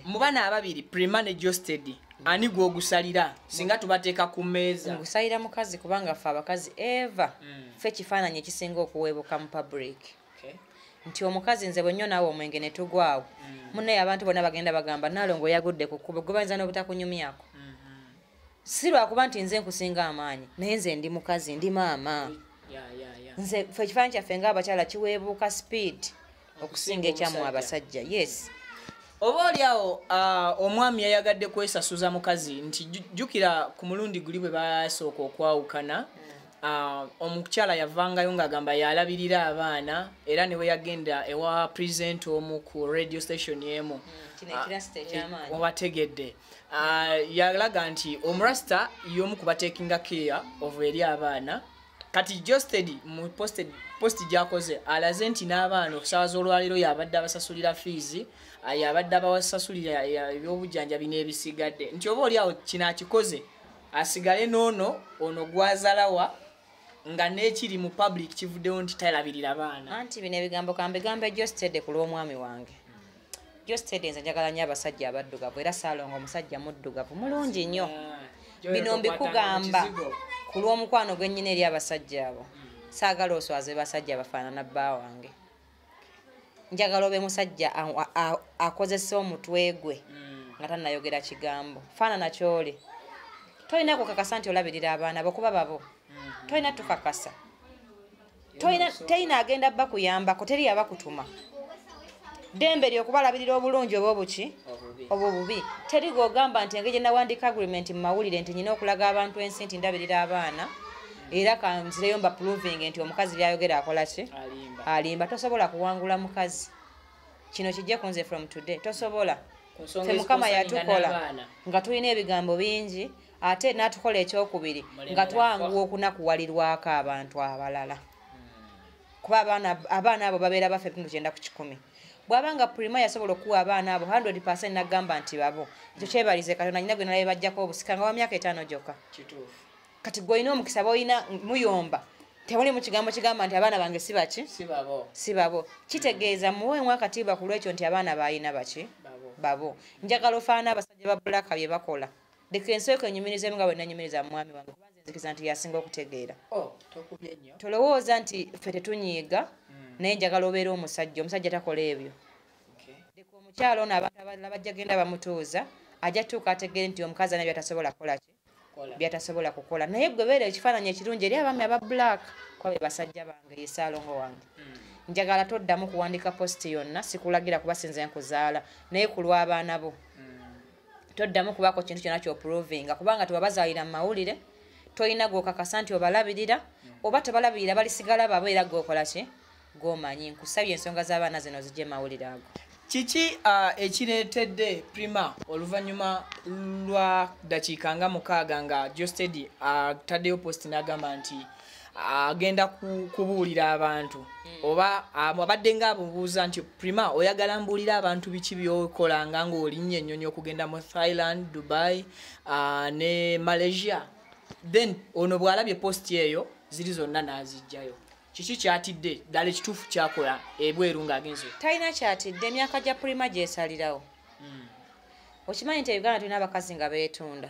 Mu bana ababiri Prima ne Geosteady, ani gw'ogusalira singa tubateeka ku mmeeza? Ngusalira mukazi, kubanga ffe abakazi eva ffe ekifaananyi ekisinga okuweebuka mu public. Nti omukazi nze bwe nnyo naawe omwenge ne tugwawo, munnaye abantu bonna bagenda bagamba Naalongo yagudde ku kkubo, gwe bayinza n'obutakunyumyako. Si lwakuba nti nze nkusinga amaanyi, naye nze ndi mukazi, ndi maama. Nze ffe ekifaananyi kyaffe ng'abakyala kiweebuuka speed okusinga ekyammwe abasajja. Yes. Oba oliawo omwami yayagadde kwesasuza mukazi, nti jjukira ku mulundi guli bwe basooka okwawukana, omukyala yavangayo ng'agamba yalabirira abaana, era ne bwe yagenda ewa present omu ku radio station emu, obategedde, yalaga nti omurasta y'omu ku batekinga care of eri abaana. Kati Geosteady mu post gy'akoze alaze nti n'abaana okusaawa z'olwaleero yabadde abasasulira fees, yabadde abasasulira ebyobujjanjabi n'ebisigadde, nti oba oliawo kino akikoze asigale n'ono ono gwazalawa nga n'ekiri mu public kivuddewo nti talabirira baana. Anti bino ebigambo kambigambe Geosteady ku lw'omwami wange. Geosteady nze njagala nnyo abasajja abaddugavu, era Ssaalongo omusajja muddugavu mulungi nnyo. Bino mbikugamba ku lw'omukwano gwe nnyina eri abasajja abo. Saagala oswaze basajja bafaanana bba wange. Njagala obe musajja akozesa omutwe gwe nga tannayogera kigambo. Faanana ky'oli. Tolina kukakasa nti olabirira abaana bo kuba babo. Tolina tukakasa. Tolina agenda bakuyambako, teri abakutuma. Ddembe ly'okubalabirira obulungi oba obuki? Oba obubi. Teri gw'ogamba nti engeri gye nawandiika agreement mu mawulire nti nnina okulaga abantu ensi nti ndabirira abaana, era kanzireyo mba proving nti omukazi by'ayogera akola ki? Alimba. Tosobola kuwangula mukazi. Kino kijje ku nze from today. Tosobola. Ffe Mukama yatukola nga tulina ebigambo bingi, ate n'atukola ekyokubiri nga twanguwa okunakuwalirwako abantu abalala. Kuba abaana abo babeera baffe 90 ku 100. Bw'abanga Prima yasobola okuwa abaana abo 100% n'agamba nti babo, ekyo kyebalize Katonda. Nnyina gwe nalabye bajjako obusika nga wa myaka 5 gyokka. Kati gwe olina omukisa bw'olina muyomba, tewali mu kigambo kigamba nti abaana bange si baki? Si babo. Kitegeeza muweemu akatiibwa ku lw'ekyo nti abaana b'alina baki? Babo. Njagala ofaanana abasajja ba Black bye bakola. Leka ensooka enyumirizeemu nga bwe nanyumiriza mwami wange, kuba nze nzikiriza nti yasinga okutegeera. Tolowooza nti ffe tetunyiiga, naye njagala obeere omusajja. Omusajja takola ebyo. Leka omukyala ono abantu abalala bajja genda bamutuuza, ajja tuuka ategeere nti omukazi alina by'atasobola kukola ki? By'atasobola kukola. Naye gwe beera ekifaananyi ekirungi eri abaami aba Black, kuba be basajja bange, ye Ssaalongo wange. Njagala toddamu kuwandiika post yonna, sikulagira kuba sinze nkuzaala, naye ku lw'abaana bo. Toddamu kubaako kintu kyonna ky'oprovinga, kubanga tewabazaalira mu mawulire, tolina gw'okakasa nti obalabirira, oba tobalabirira balisigala babo era gw'okola ki? Gw'omanyi. Nkusabye ensonga z'abaana zino zijje mawulire ago. Kiki ekireetedde Prima oluvannyuma lwa ddakiika nga 6 nga Geosteady ataddeyo post n'agamba nti agenda kubuulira abantu, oba abadde ng'abuuza nti Prima oyagala mbuulira abantu biki by'okolanga ng'olinnya ennyonyi okugenda mu Thailand, Dubai ne Malaysia. Then ono bw'alabye post eyo ziri zonna n'aziggyayo. Kiki kyatidde ddala ekituufu kyakola ebweru ng'agenze? Talina kyatidde, emyaka gya Prima gyesalirawo. Okimanyi nti e Uganda tulina abakazi nga beetunda?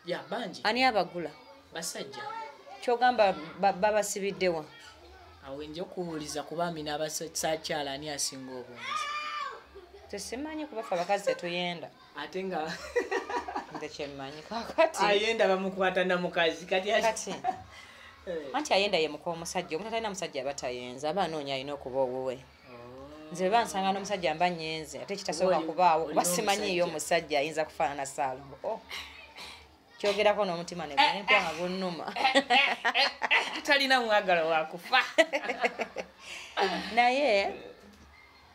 Ya, bangi. Ani abagula? Basajja. Kyogamba babasibiddewa? Awo nja okubuuliza ku baami n'abakyala ani asinga obungi. Tesimanyi kuba ffe abakazi tetuyenda. Ate nga nze kyemmanyi kaakati. Ayenda bamukwata na mukazi kati Kati. Anti ayenda ye muka omusajja, omuntu atalina musajja aba tayenza, aba anoonya alina okuba owuwe. Nze bwe bansanga n'omusajja mba nnyenze, ate kitasobola kubaawo kuba simanyiiyo omusajja ayinza kufaanana Ssaalongo. Oh. Kyogerako n'omutima ne gumpya nga gunnuma. Talina mwagala wa kufa. Naye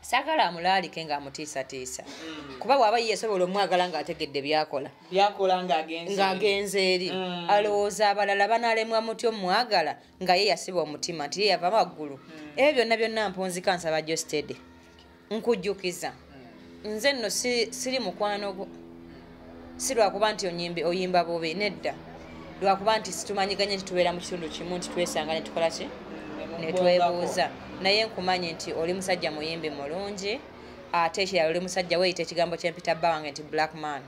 saagala amulaalike ng'amutiisatiisa. Kuba bw'aba ye yasobola omwagala ng'ategedde by'akola. By'akola ng'agenze. Ng'agenze eri. Alowooza abalala banaalemwa mutyo omwagala nga ye yasiba omutima nti ye yava waggulu. Ebyo byonna byonna mpunzika nsaba Geosteady. Nkujjukiza. Nze nno siri mukwano gwo. Si lwakuba nti oyimba bubi, nedda. Lwakuba nti situmanyiganye nti tubeera mu kitundu kimu nti twesanga ne tukola ki ne twebuuza, naye nkumanyi nti oli musajja muyimbi mulungi, ate ekirala oli musajja weeyita ekigambo kyempita bba wange nti black man.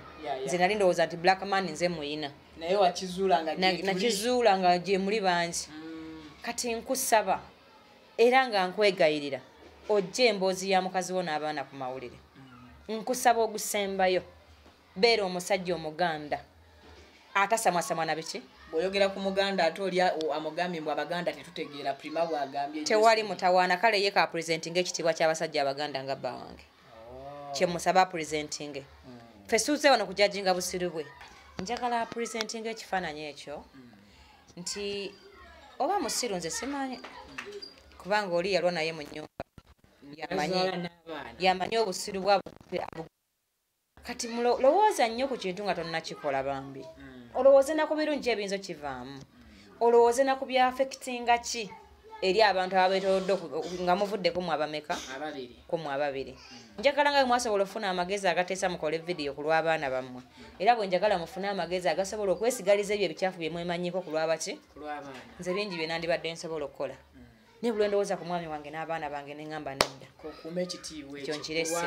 Nze nali ndowooza nti black man nze muyina, naye wakizuula nga nakizuula nga gye muli bangi. Kati nkusaba era nga nkwegayirira ojje emboozi ya mukazi wo n'abaana ku mawulire. Nkusaba ogusembayo, beera omusajja omuganda atasamwasamwa na biki. Bw'oyogera ku muganda ate oli amugambye mbu abaganda tetutegeera. Prima bw'agambye tewali mutawaana, kale ye ka presenting ekitiibwa ky'abasajja abaganda nga bba wange. Kye musaba presenting. Ffe suuze wano kujajinga busiru bwe, njagala presenting ekifaananyi ekyo nti oba musiru nze simanyi, kubanga oli yalwa naye mu nnyumba yamanyi obusiru bwabwe. Kati lowooza nnyo ku kintu nga tonnakikola bambi, olowooze na ku birungi ebiyinza okivaamu, olowooze na ku byaffectinga ki eri abantu abeetoolodde nga muvuddeko mu abameka ku mu ababiri. Njagala nga mwasobola okufuna amagezi agateesa mukole vidiyo ku lw'abaana bammwe, era bwe njagala mufune amagezi agasobola okwesigaliza ebyo ebikyafu bye mwemanyiiko ku lw'abaki. Nze bingi bye nandibadde nsobola okukola, naye buli ndowooza ku mwami wange n'abaana bange ne ŋŋamba nedda, ekyo nkirese.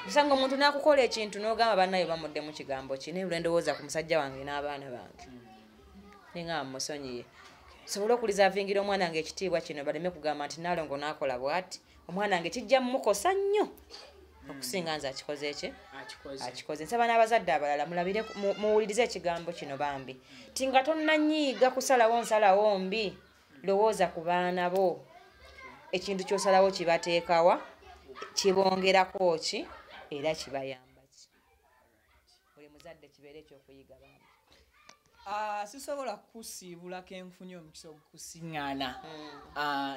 Osanga omuntu n'akukola ekintu n'ogamba bannayo bamuddemu kigambo ki, naye buli ndowooza ku musajja wange n'abaana bange ne ŋŋamba musonyiye, sobole okulizavingira omwana wange ekitiibwa kino, baleme kugamba nti Nalongo n'akola bw'ati, omwana wange kijja mumukosa nnyo okusinga nze akikoze eki akikoze. Nsaba n'abazadde abalala mulabire, muwulirize ekigambo kino bambi, ti nga tonnanyiiga kusalawo nsalawo mbi, lowooza ku baana bo, ekintu ky'osalawo kibateekawa, kibongerako ki era kibayamba ki. Buli muzadde kibeere ekyokuyiga bambi. Sisobola kusiibulako enfunye omukisa ogukusiŋŋaana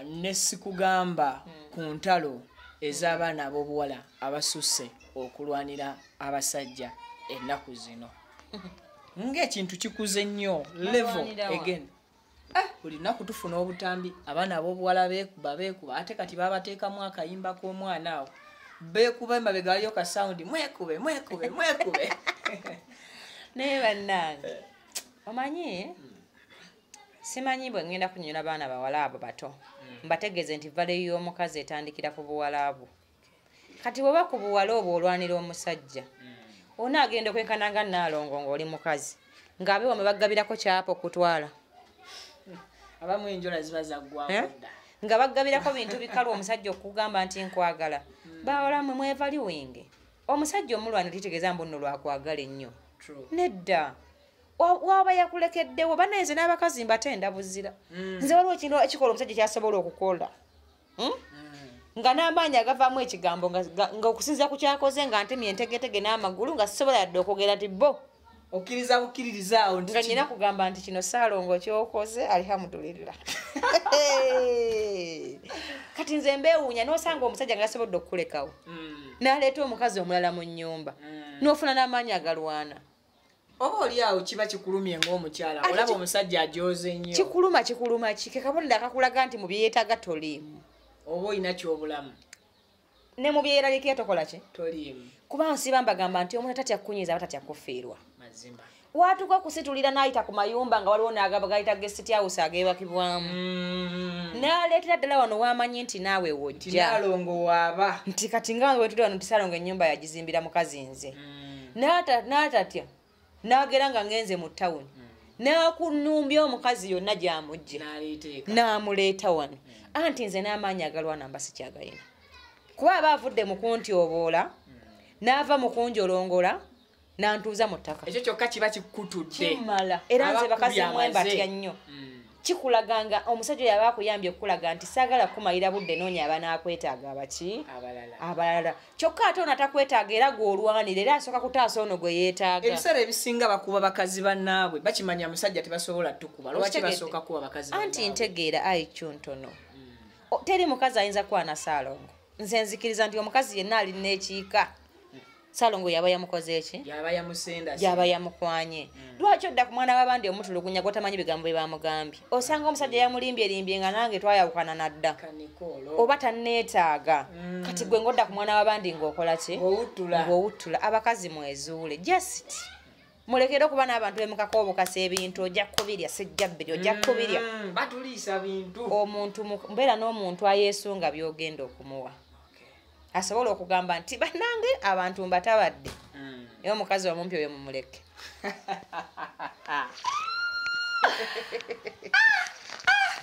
ne sikugamba ku ntalo ez'abaana ab'obuwala abasusse okulwanira abasajja ennaku zino, ng'ekintu kikuze nnyo level again. Buli lunaku tufuna obutambi abaana ab'obuwala beekuba beekuba, ate kati babateekamu akayimba k'omwana awo beekuba emabega waliyo ka sound mwekube mwekube mwekube. Naye bannange omanyi simanyi bwe ngenda kunnyonnyola baana bawala abo bato, mbategeeze nti value y'omukazi etandikira ku buwala bwo. Kati bw'oba ku buwala obwo olwanira omusajja, onaagenda okwenkana nga Naalongo ng'oli mukazi, ng'abe wamwe bagabirako kyapa okutwala, abamu enjola ziba zaggwako dda, nga bagabirako bintu bikalu omusajja okugamba nti nkwagala. Bawala mmwe mwevaluwinge omusajja omulwanira kitegeeza mbu nno lwakwagala ennyo, nedda. Waba yakulekeddewo bannaye nze n'abakazi mbatenda buzira. Nze waliwo ekintu ekikola omusajja kyasobola okukola nga n'amaanyi agavaamu ekigambo nga okusinziira ku kyakoze nga ntemye entegetege n'amagulu nga sisobola yadde okwogera nti bo okkiriza bukkiririzaawo nga nnyina kugamba nti kino Saalongo kyokoze alhamdulillah. Kati nze mbeewuunya n'osanga omusajja nga yasobodde okukulekawo n'aleeta omukazi omulala mu nnyumba n'ofuna n'amaanyi agalwana. Oba oli awo kiba kikulumye ng'omukyala, olaba omusajja ajoze nnyo. Kikuluma kikuluma ki, ke kabonero akakulaga nti mu bye yeetaaga toliimu, oba olina ky'obulamu ne mu byeraliikirira tokola ki toliimu. Kuba nsiba mbagamba nti omuntu tatya kukunyiiza aba tatya kufiirwa. Mazima watuuka okusitulira n'ayita ku mayumba nga waliwo n'agaba gayita guest house ageebakibwamu, n'aleetera ddala wano w'amanyi nti naawe wojja Nalongo waaba nti kati nga wetuli wano nti Saalongo ennyumba yagizimbira mukazi nze, n'atatya n'agera nga ngenze mu tawuni n'akunumbya omukazi yonna gy'amugje n'amuleeta wano. Anti nze n'amaanyi agalwana mba sikyagayina, kuba aba avudde mu kuntyoboola n'ava mu kunjolongola n'antuuza mu ttaka. Ekyo kyokka kiba kikutudde kimala. Era nze bakazi mmwe mbatya nnyo, kikulaga nga omusajja oyo aba akuyambye okukulaga nti saagala kukumalira budde noonya abanaakwetaaga abaki abalala, kyokka ate ono atakwetaaga era gw'olwanira, era asooka kutaasa ono gwe yeetaaga. Ebiseera ebisinga bakuba bakazi bannaabwe, bakimanya musajja tebasobola tukuba, lwaki basooka kuba bakazi bannaabwe? Anti ntegeera IQ ntono, teri mukazi ayinza kwana Saalongo. Nze nzikiriza nti omukazi yenna alina ekiika Saalongo yaba yamukoze eki, yaba yamusenda, yaba yamukwanye. Lwaki odda ku mwana w'abandi omutulugunya gw'otamanyi bigambo bye bamugambye? Osanga omusajja yamulimbyelimbye nga nange twayawukana nadda, oba tanneetaaga. Kati gwe ng'odda ku mwana w'abandi ng'okola ki? Ng'owuttula. Abakazi mwezuule just Mulekere okuba n'abantu bemukako obukasa ebintu, ojja kubirya, sijja bbiri, ojja kubirya. Batuliisa bintu. Omuntu mbeera n'omuntu ayeesunga by'ogenda okumuwa. Asobola okugamba nti bannange abantu mbatabadde. Naye omukazi omumpi oyo mumuleke.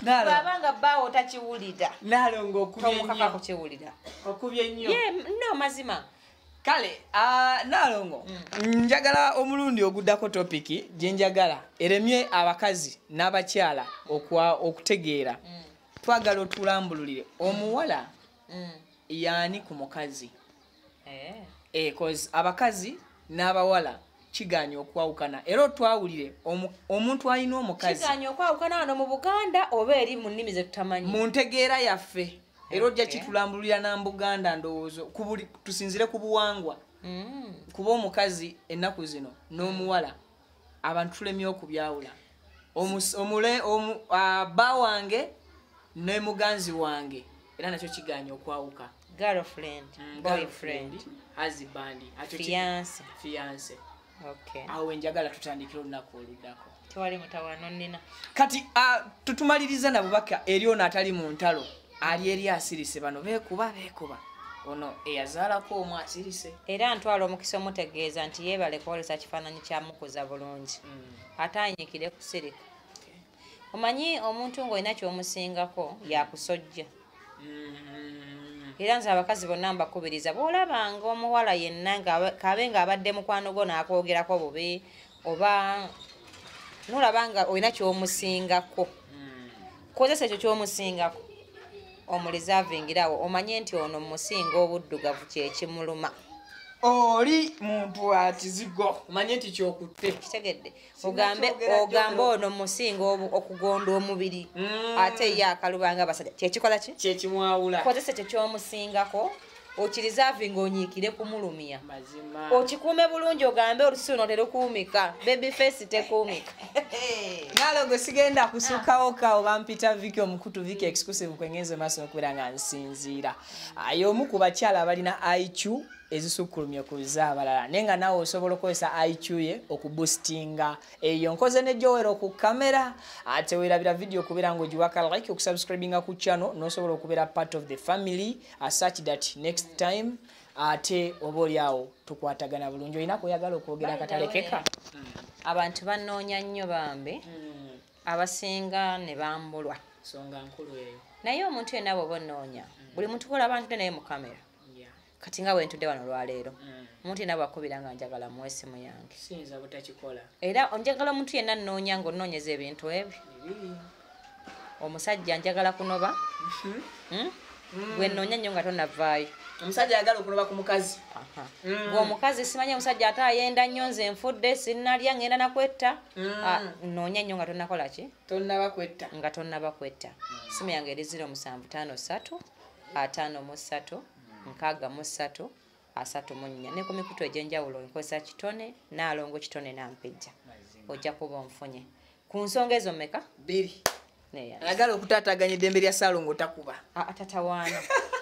Bw'abanga bbaawo takiwulira. Nalongo okubye nnyo. Tomukaka kukiwulira. Okubye nnyo. Ye, no mazima. Kale, Nalongo, njagala omulundi oguddako topiki gye njagala eremye abakazi n'abakyala okutegeera. Twagala otulambululire omuwala yaani ku mukazi. 'Cause abakazi n'abawala kiganye okwawukana, era otwawulire omuntu alina omukazi. Kiganye okwawukana wano mu Buganda oba eri mu nnimi ze tutamanyi. Mu ntegeera yaffe. Era ojja kitulambulira na Buganda ndowoozo, tusinzire ku buwangwa. Kuba omukazi ennaku zino n'omuwala abantu tulemye okubyawula. Bba wange ne muganzi wange era nakyo kiganye okwawuka. Girlfriend, boyfriend, husband, fiance. Fiance. Okay. Awo njagala tutandikire olunaku oluddako. Tewali mutawaano nnina. Kati tutumaliriza na bubaka eri ono atali mu ntalo. Ali eri asirise, bano beekuba. Ono eyazaalako omu asirise. Era ntwala omukisa omutegeeza nti yeebale kwolesa kifaananyi kya mukuza bulungi. Ate anyiikire kusirika. Omanyi omuntu ng'olina ky'omusingako yakusojja. Era nze abakazi bonna mbakubiriza, bw'olabanga omuwala yenna kabe ng'abadde mukwano gwo n'akwogerako bubi, oba n'olaba nga olina ky'omusingako, kozesa ekyo ky'omusingako omureservingirawo, omanye nti ono musinga obuddugavu kye kimuluma. Oli muntu wa kizigo, omanye nti kyokutte. Kitegedde. Ogambe ono musinga okugonda omubiri, ate ye akalubanga abasajja. Kye kikola ki? Kye kimwawula. Kozesa ekyo ky'omusingako, okiriservinga onyiikire kumulumya. Mazima. Okikuume bulungi, ogambe olususu luno terukuumika, baby face tekuumika. Nalongo sigenda kusukkawo kawo, bampita Vicky omukutu, Vicky exclusive kwengenze maaso okubeera nga nsinziira. Aye omu ku bakyala abalina IQ ezisukkulumye ku z'abalala, naye nga naawe osobola okukozesa IQ ye okuboostinga. Eyo nkoze ne Joel ku kamera, ate weerabira video okubeera ng'ogiwaka like, okusubscribinga ku channel, n'osobola okubeera part of the family, such that next time ate oba oli awo tukwatagana bulungi. Olina kweyagala okwogera akatalekeka. Abantu bannoonya nnyo bambi, abasinga ne bambulwa. Songa nkulu eyo. Naye omuntu yenna bw'oba onnoonya, buli muntu gw'olaba ntudde naye mu kamera. Kati nga bwe ntudde wano olwaleero, omuntu yenna bw'akubira nga njagala muwe essimu yange. Siyinza butakikola. Era njagala omuntu yenna nnoonya ng'onnoonyeza ebintu ebyo. Omusajja njagala kunoba. Gwe nnoonya nnyo nga tonnavaayo. Omusajja ayagala okunoba ku mukazi. Gwe omukazi simanyi omusajja ate ayenda nnyo, nze nfudde, sinnalya, ngenda nakwetta. Nnoonya nnyo nga tonnakola ki? Tonnaba kwetta. Nga tonnaba kwetta. Essimu yange eri 0753 53 63 34. Ne ku mikutu egy'enjawulo nkozesa Kitone, Nalongo Kitone Nampijja. Ojja kuba onfunye. Ku nsonga ezo mmeka? 2. Ayagala okutaataaganya eddembe lya Ssalongo takuba. Tatawaana.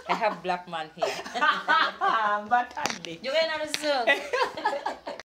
I have black man here. Mbatadde. Njogera na Luzungu.